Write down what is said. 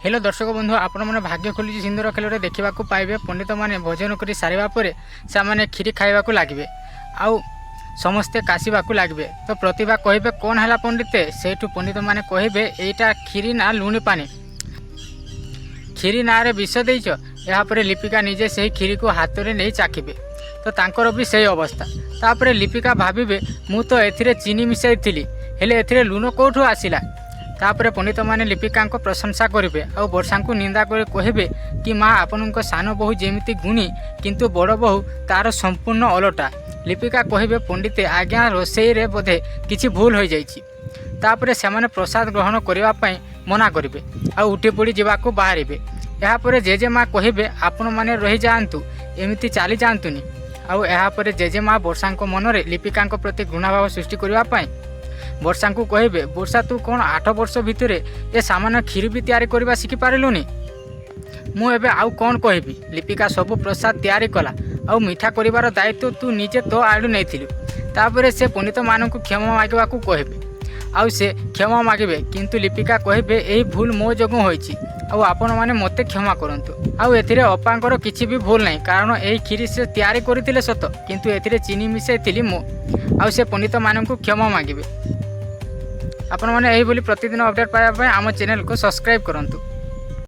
Hello ଦର୍ଶକ ବନ୍ଧୁ, ଆପଣମାନେ ଭାଗ୍ୟ ଖୋଲିଛି ସିନ୍ଦୁର ଖେଳରେ ଦେଖିବାକୁ ପାଇବେ, ପଣ୍ଡିତମାନେ ଭୋଜନ କରି ସାରିବା ପରେ ସେମାନେ କ୍ଷୀରି ଖାଇବାକୁ ଲାଗିବେ ଆଉ ସମସ୍ତେ କାଶିବାକୁ ଲାଗିବେ। ତ ପ୍ରତିଭା କହିବେ, "କ'ଣ ହେଲା ପଣ୍ଡିତେ?" ସେଇଠୁ ପଣ୍ଡିତମାନେ କହିବେ, "ଏଇଟା କ୍ଷୀରି ନା ଲୁଣି ପାଣି? କ୍ଷୀରି ନାଁରେ ବିଷ ଦେଇଛ।" ଏହାପରେ ଲିପିକା ନିଜେ ସେହି କ୍ଷୀରିକୁ ହାତରେ ନେଇ ଚାଖିବେ, ତ ତାଙ୍କର ବି ସେଇ ଅବସ୍ଥା। ତାପରେ ଲିପିକା ଭାବିବେ, "ମୁଁ ତ ଏଥିରେ ଚିନି ମିଶାଇଥିଲି, ହେଲେ ଏଥିରେ ଲୁଣ କେଉଁଠୁ ଆସିଲା?" ତାପରେ ପଣ୍ଡିତମାନେ ଲିପିକାଙ୍କ ପ୍ରଶଂସା କରିବେ ଆଉ ବର୍ଷାଙ୍କୁ ନିନ୍ଦା କରି କହିବେ କି, "ମା, ଆପଣଙ୍କ ସାନ ବୋହୂ ଯେମିତି ଗୁଣୀ, କିନ୍ତୁ ବଡ଼ ବୋହୂ ତାର ସମ୍ପୂର୍ଣ୍ଣ ଓଲଟା।" ଲିପିକା କହିବେ, "ପଣ୍ଡିତେ ଆଜ୍ଞା, ରୋଷେଇରେ ବୋଧେ କିଛି ଭୁଲ ହୋଇଯାଇଛି।" ତାପରେ ସେମାନେ ପ୍ରସାଦ ଗ୍ରହଣ କରିବା ପାଇଁ ମନା କରିବେ ଆଉ ଉଠି ପଡ଼ି ଯିବାକୁ ବାହାରିବେ। ଏହାପରେ ଜେଜେମା କହିବେ, "ଆପଣମାନେ ରହିଯାଆନ୍ତୁ, ଏମିତି ଚାଲି ଯାଆନ୍ତୁନି।" ଆଉ ଏହାପରେ ଜେଜେମା ବର୍ଷାଙ୍କ ମନରେ ଲିପିକାଙ୍କ ପ୍ରତି ଘୃଣାଭାବ ସୃଷ୍ଟି କରିବା ପାଇଁ ବର୍ଷାଙ୍କୁ କହିବେ, "ବର୍ଷା, ତୁ କ'ଣ 8 ବର୍ଷ ଭିତରେ ଏ ସାମାନ୍ୟ କ୍ଷୀରି ବି ତିଆରି କରିବା ଶିଖିପାରିଲୁନି? ମୁଁ ଏବେ ଆଉ କ'ଣ କହିବି? ଲିପିକା ସବୁ ପ୍ରସାଦ ତିଆରି କଲା ଆଉ ମିଠା କରିବାର ଦାୟିତ୍ୱ ତୁ ନିଜେ ତୋ ଆଡ଼ୁ ନେଇଥିଲୁ।" ତାପରେ ସେ ପଣ୍ଡିତମାନଙ୍କୁ କ୍ଷମା ମାଗିବାକୁ କହିବେ ଆଉ ସେ କ୍ଷମା ମାଗିବେ, କିନ୍ତୁ ଲିପିକା କହିବେ, "ଏହି ଭୁଲ ମୋ ଯୋଗୁଁ ହୋଇଛି ଆଉ ଆପଣମାନେ ମୋତେ କ୍ଷମା କରନ୍ତୁ। ଆଉ ଏଥିରେ ଅପାଙ୍କର କିଛି ବି ଭୁଲ ନାହିଁ, କାରଣ ଏହି କ୍ଷୀରି ସେ ତିଆରି କରିଥିଲେ ସତ, କିନ୍ତୁ ଏଥିରେ ଚିନି ମିଶାଇଥିଲି ମୁଁ।" ଆଉ ସେ ପଣ୍ଡିତମାନଙ୍କୁ କ୍ଷମା ମାଗିବେ। ଆପଣମାନେ ଏହିଭଳି ପ୍ରତିଦିନ ଅପଡ଼େଟ୍ ପାଇବା ପାଇଁ ଆମ ଚ୍ୟାନେଲକୁ ସବସ୍କ୍ରାଇବ୍ କରନ୍ତୁ।